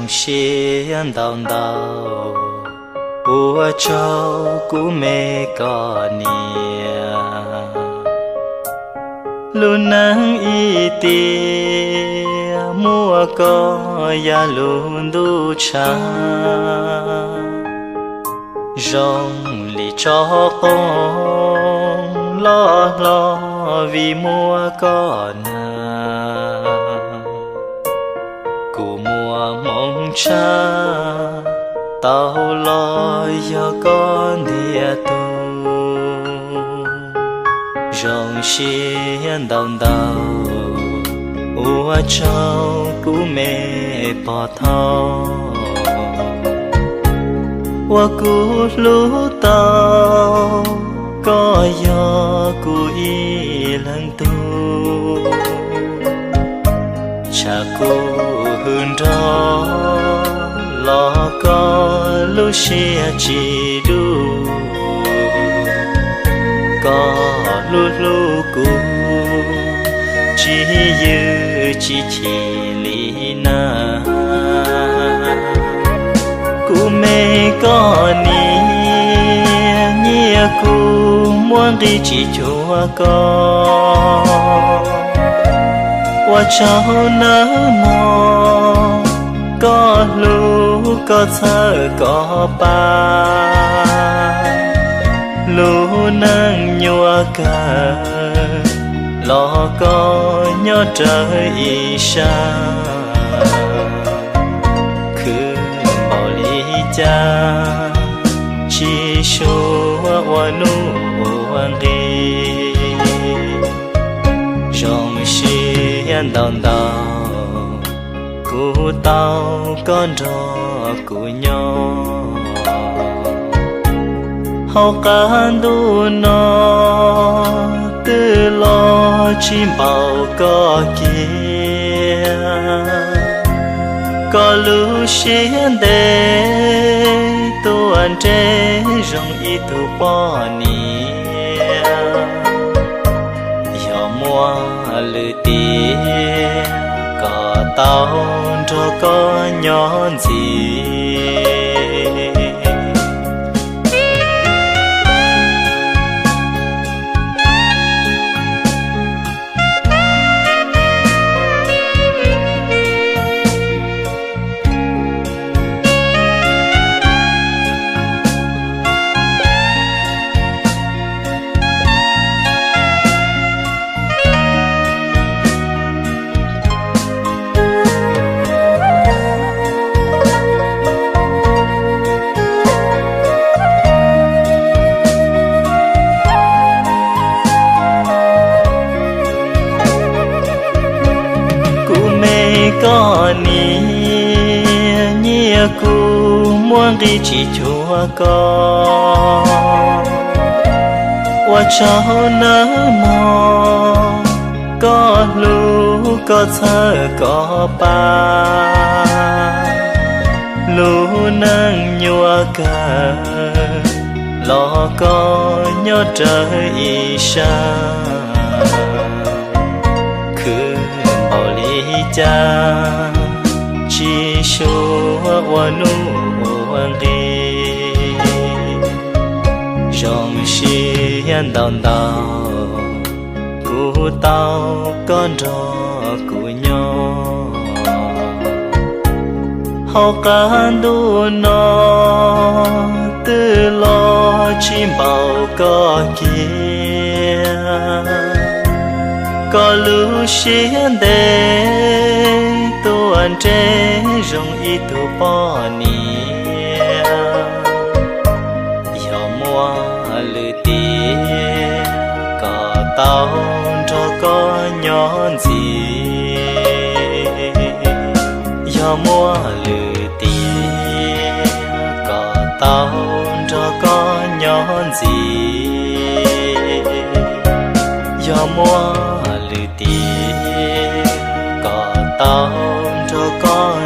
Siab ntau ntau, ua tsaug kuv me koj niam. Lub neej ib tiam muaj koj yam lub ntuj tshav, zoo li tsob qoob loj hlob vim muaj koj na. Kuv muaj hmoov tshaj tau los yog koj ntiag tug. Zoo siab ntau ntau, ua tsaug kuv me pog thauj uas kuv hlub tau, koj yog kuv ib leeg tug. Tshaj kuv hwm nrog los koj lub siab tsis dub, koj hlub hlub kuv tsis ywj tsis chim li na. Kuv me koj niam, nyias kuv muaj nqi tsis cuag koj. Ua tsaug nawb mog, koj hlub koj txhawj koj pab, lub neej nyuaj kawg los koj nyob rawv ib sab. Khwv npaum li cas tsis suav ua nuj ua nqi. Zoo siab ntau ntau, kuv tau koj nrog kuv nyob. Hauv qab ntuj no twb los tsis npaum koj kiag, koj lub siab ntev tuaj nreg zoo ib tug poj niam. Yog muaj lwm tiam kom tau nrog koj nyob ntxiv. Kuv me koj niam, nyias kuv muaj nqi tsis cuag koj. Ua tsaug nawb mog, koj hlub koj txhawj koj pab, lub neej nyuaj kawg los koj nyob rawv ib sab. Khwv npaum li cas tsis suav ua nuj ua nqi. Zoo siab ntau ntau, kuv tau koj nrog kuv nyob. Hauv qab ntuj no twb los tsis npaum koj kiag, koj lub siab ntev tuaj nreg zoo ib tug poj niam. Yog muaj lwm tiam kom tau nrog koj nyob ntxiv. Yog muaj lwm tiam kom tau nrog koj nyob ntxiv. Yog muaj lwm tiam kom tau nrog koj